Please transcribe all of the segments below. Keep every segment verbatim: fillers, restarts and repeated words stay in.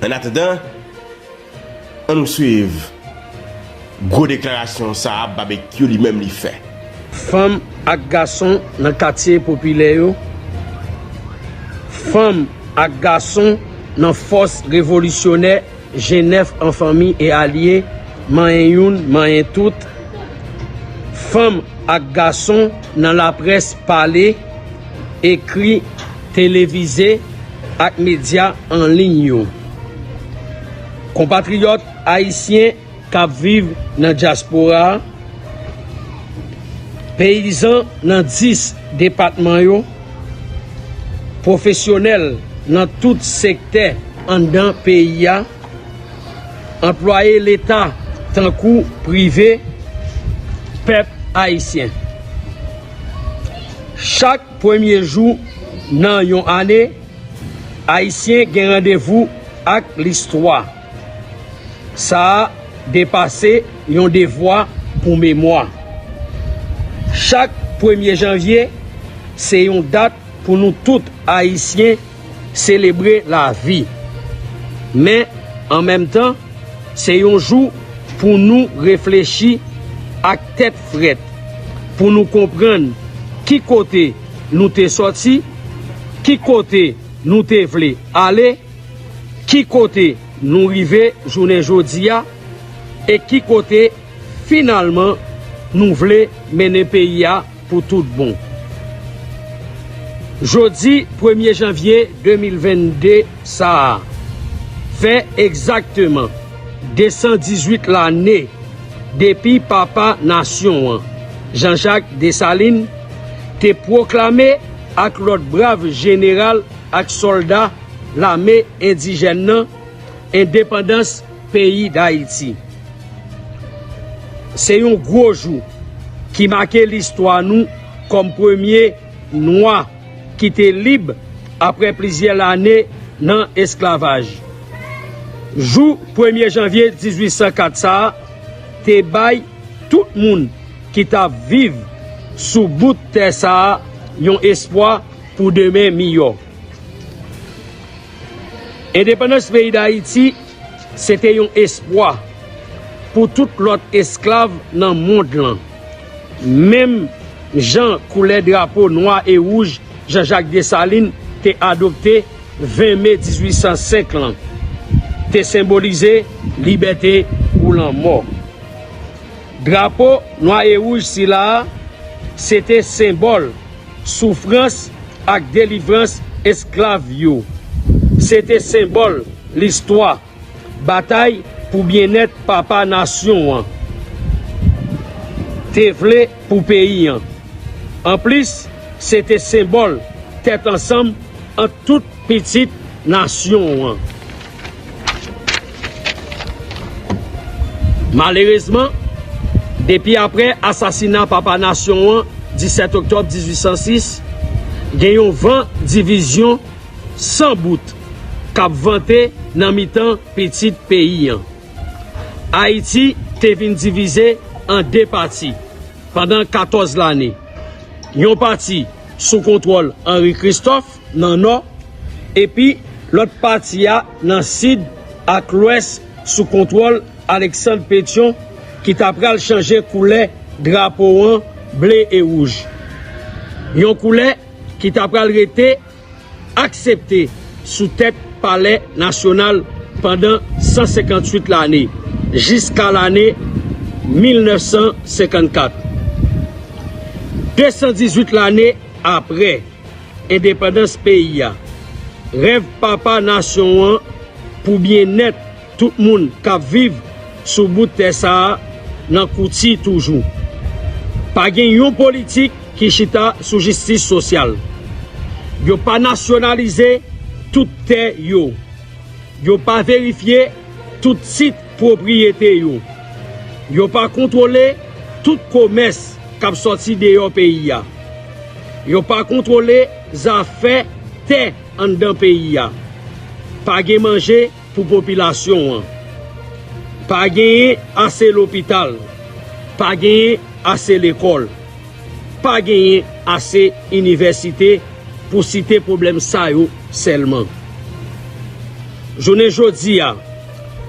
Annatandan, ann nou swiv gwo deklarasyon sa a Babekyou li menm li fè. Fanm ak gason nan katye popilè yo, fanm ak gason nan fòs revolisyonè G nèf an fanmi e alye, manyen youn, manyen tout, fanm ak gason nan laprès pale, ekri, televize ak medya an liy yo. Konpatriyòt ayisyen k ap viv nan dyaspora a, peyizan nan dis depatman yo, pwofesyonèl nan tout sektè anndan peyi a, anplwaye leta tankou prive, pèp ayisyen. Chak premye jou nan yon ane, Ayisyen gen randevou ak listwa. Sa a depase yon devwa pou memwa. Chak premye janvye se yon dat pou nou tout Ayisyen selebre lavi. Men, an menm tan, se yon jou pou nou reflechi ak tèt frèt, pou nou konprann ki kote nou te sòti, ki kote nou te vle ale, ki kote nou rive jounen jodi a, e ki kote, finalman, nou vle mennen peyi a pou tout bon. Jodi premye janvye de mil venn de sa a, fè egzakteman de san dizuit lane depi papa nasyon an, Jean-Jacques Dessalines, te pwoklame ak lòt brav jeneral ak sòlda lame endijèn nan endepandans peyi Dayiti. Se yon gwo jou ki make listwa nou kòm premye nwa ki te lib apre plizyè lane nan esklavaj. Jou premye janvye dizuit san kat sa a te bay tout moun ki t ap viv sou bout tè sa a yon espwa pou demen miyò. Endepandans peyi Dayiti se te yon espwa pou tout lòt esklav nan mond lan. Menm jan koulè drapo nwa e wouj Jean-Jacques Dessalines te adopte ven me dizuit san senk lan te senbolize libète ou lanmò. Drapo nwa e wouj sila a se te senbòl soufrans ak delivrans esklav yo. Se te senbòl listwa batay pou byennèt papa nasyon an te vle pou peyi an. Anplis, se te senbòl tèt ansanm ant tout pitit nasyon an. Malerezman, depi apre asasina papa nasyon an, disèt oktòb dizuit san sis, gen yon van divizyon san bout k ap vante nan mitan pitit peyi an. Ayiti te vin divize an de pati pandan katòz lane. Yon pati sou kontwòl Henri Christophe nan nò, epi lòt pati a nan sid ak lwès sou kontwòl Alexandre Pétion ki ta pral chanje koulè drapo an ble e wouj. Yon koulè ki ta pral rete aksepte sou tèt Palè Nasyonal pandan san senkantuit lane, jiska lane mil nèf san senkannkat. De san dizuit lane apre endepandans peyi a, rèv papa nasyon an pou byennèt tout moun k ap viv sou bout tè sa a nan kouti toujou. Pa gen yon politik ki chita sou jistis sosyal. Yo pa nasyonalize tout tè yo. Yo pa verifye tout tit pwopriyete yo. Yo pa kontwole tout komès k ap sòti deyò peyi a. Yo pa kontwole zafè tè anndan peyi a. Pa gen manje pou popilasyon an. Pa genyen ase lopital. Pa genyen ase lekòl. Pa genyen ase inivèsite, pou site pwoblèm sa yo sèlman. Jounen jodi a,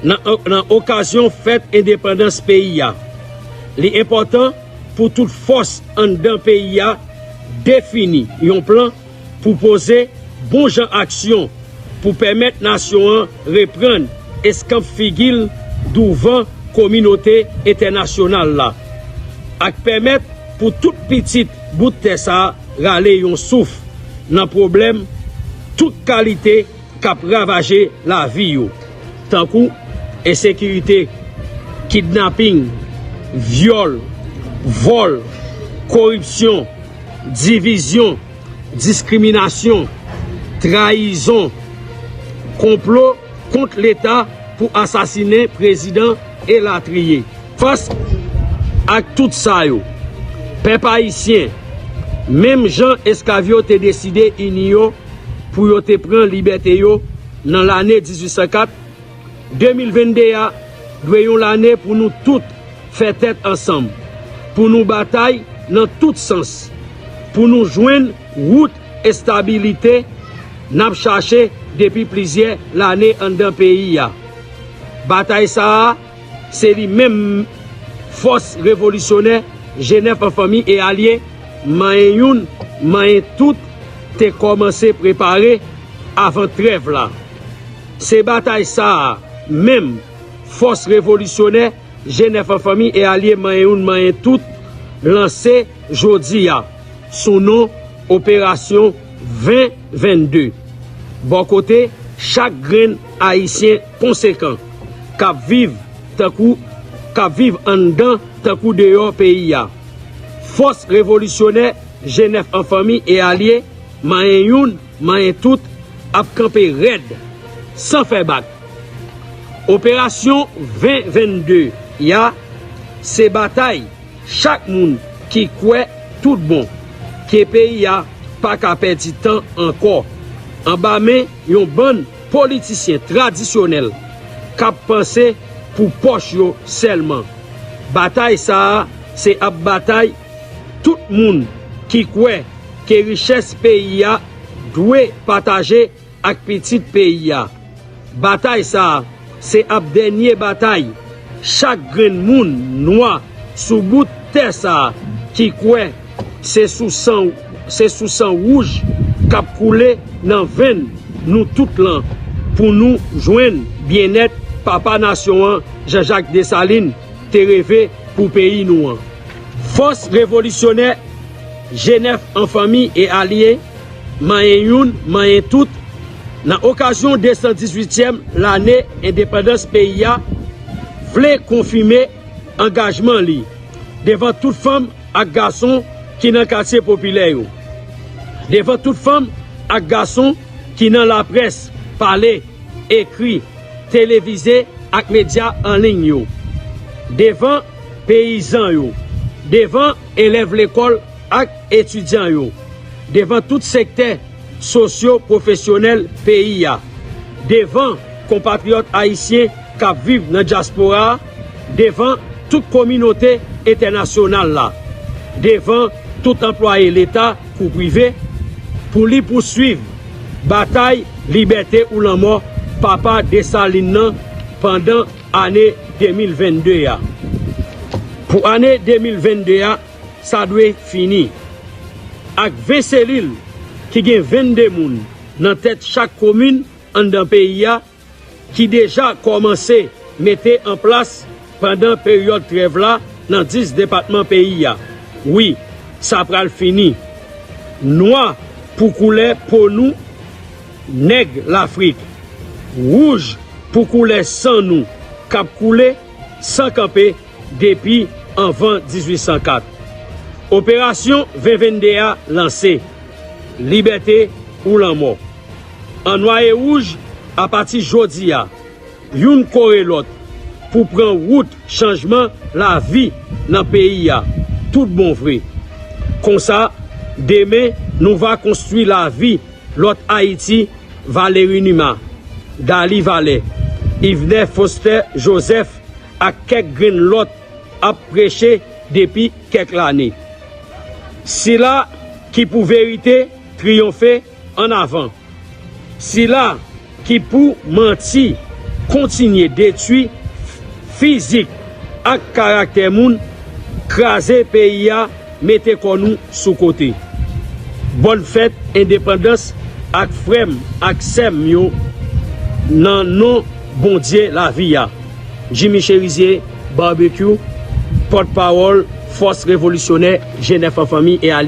nan, nan okazyon fèt endepandans peyi a, li enpòtan pou tout fòs anndan peyi a defini yon plan pou poze bon jan aksyon pou pèmèt nasyon an reprann eskanp figi l douvan kominote entènasyonal la, ak pèmèt pou tout pitit bout tè sa a rale yon souf nan pwoblèm tout kalite k ap ravaje lavi yo, tankou ensekirite, kidnaping, vyòl, vòl, koripsyon, divizyon, diskriminasyon, trayizon, konplo kont Leta pou asasinen prezidan, elatriye. Fas ak tout sa yo, pèp ayisyen, menm jan esklav yo te deside ini yo pou yo te pran libète yo nan lane dizuit san kat, de mil vennde a dwe yon lane pou nou tout fè tèt ansanm, pou nou batay nan tout sans, pou nou jwenn wout estabilite n ap chache depi plizyè lane anndan peyi a. Batay sa a, se li menm fòs revolisyonè G nèf an fanmi e alye, manyen youn, manyen tout, te kòmanse prepare avan trèv la. Se batay sa a menm fòs revolisyonè G nèf an fanmi e alye manyen youn manyen tout lanse jodi a sou non Operasyon ven vennde. Bò kote chak grenn Ayisyen konsekan k ap viv tankou k ap viv anndan tankou deyò peyi a. Fòs revolisyonè G nèf an fanmi e alye, manyen youn, manyen tout, ap kanpe rèd, san fè bak. Operasyon ven vennde a, se batay chak moun ki kwè tout bon ke peyi a pa ka pèdi tan ankò anba men yon bann politisyen tradisyonèl k ap panse pou pòch yo sèlman. Batay sa a, se ap batay tout moun ki kwè ke richès peyi a dwe pataje ak pitit peyi a. Batay sa a, se ap dènye batay chak grenn moun nwa sou bout tè sa a ki kwè se sou san, se sou san wouj k ap koule nan venn nou tout lan pou nou jwenn byennèt papa nasyon an, Jean Jacques Dessalines, te reve pou peyi nou an. Fòs revolisyonè G nèf an fanmi e alye, manyen youn, manyen tout, nan okazyon de san dizuityèm lane endepandans peyi a, vle konfime angajman li devan tout fanm ak gason ki nan katye popilè yo, devan tout fanm ak gason ki nan laprès pale, ekri, televize ak medya an liy yo, devan peyizan yo, devan elèv lekòl ak etidyan yo, devan tout sektè sosyo-pwofesyonèl peyi a, devan konpatriyòt ayisyen k ap viv nan dyaspora a, devan tout kominote entènasyonal la, devan tout anplwaye Leta kou prive, pou li pouswiv batay libète ou lanmò papa Desalin nan pandan ane de mil vennde a. Pou ane de mil vennde a, sa dwe fini. Ak ven selil ki gen vennde moun nan tèt chak komin anndan peyi a, ki deja kòmanse mete an plas pandan peryòd trèv la nan dis depatman peyi a. Wi, sa pral fini. Nwa pou koulè po nou, nèg Lafrik. Wouj pou koulè san nou k ap koule san kanpe depi anvan dizuit san kat. Operasyon ven vennde a lanse. Libète ou lanmò. An nwa e wouj, apati jodi a, youn kore lòt pou pran wout chanjman lavi nan peyi a, tout bon vre. Konsa, demen, nou va konstwi lavi lòt Ayiti, Valéry Numa, Daly Valet, Yvenè Foster Joseph ak kèk grenn lòt ap preche depi kèk lane. Sila ki pou verite triyonfe ann avan. Sila ki pou manti, kontinye detwi fizik ak karaktè moun, kraze peyi a, mete kò nou sou kote. Bòn fèt endepandans ak frè m ak sè m yo nan non Bondye lavi a. Jimmy Cherizier Barbecue, pòtpawòl Fòs Revolisyonè Jenèf an Fanmi e Alye.